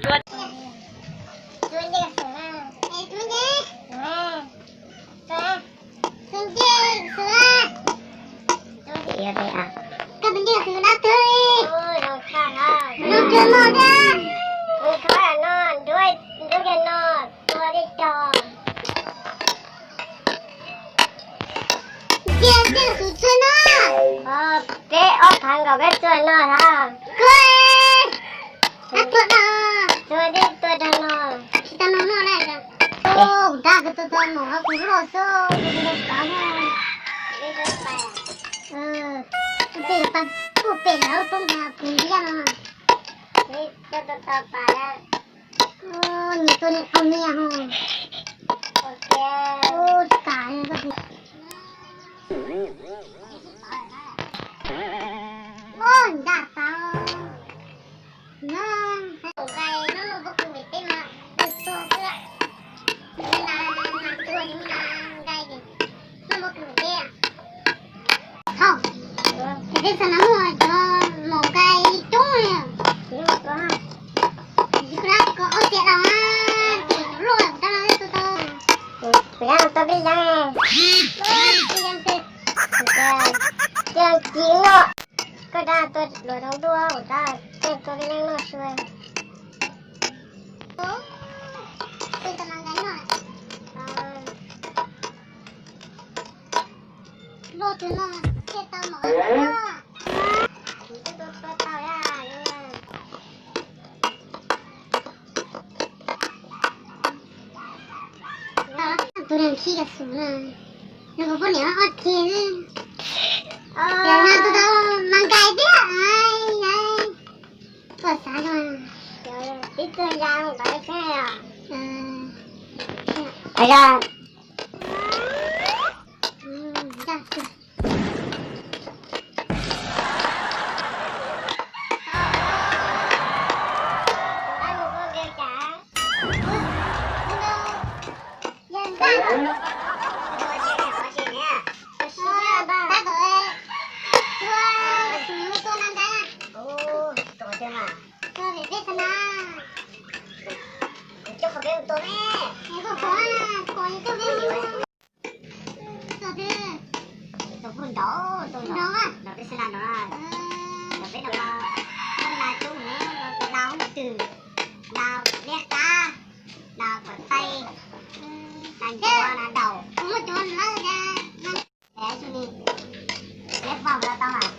Tua nce xwb na. Tua nce. Tua nce xwb na. Koj tua nce xwb na twg li. Noj twg no thiab. Noj twg no, ntuj no, tua li cog. Cia tej tus txuag no. Peb ob phav nkaus peb txuag no los. Koj, ab, tua no. Tua dib tua rau no. Tsis tau no no lawm. Kuv dab koj tua tau mus kuv loj xwb, kuv tau pav no. Kuv pem lawv poob ntag kuv liab no. Nws tua nws qau niag ho. Ua cas koj tus, ua ncaj tau. No, hais tus nqaij no muaj pob kws pem teb mas nws tuag xwb. Mas tuag mas nqaij noj pob kws pem teb. Thaum ces peb xav na muaj cov maum nqaij coob li. Kuv dab koj ob tiam los na, ces kuv loj kuv dab no tua tau. Kuv dab tua peb yeeb. Peb yeeb xwb. Tias ci no. Koj dab tua luag rau ntuj, kuv dab tej tua peb yeeb noj sua. Loj twg no thiaj tau maum nqaij noj. Tus neeg khib ka xum na, nws kuv poj niam ob teg xwb. Yog no tus tau mas nqaij thiab. Koj xav zoo. Tib tug ya ntawd xwb. Tus pug nrov, tus nrov, nrov peb xeeb na nrov, nrov peb nrov, nrov na tub ne, nrov twg, nrov liab qab, nrov kom taij, nrov ncuav, nrov daus. Peb vau nrov tau mas.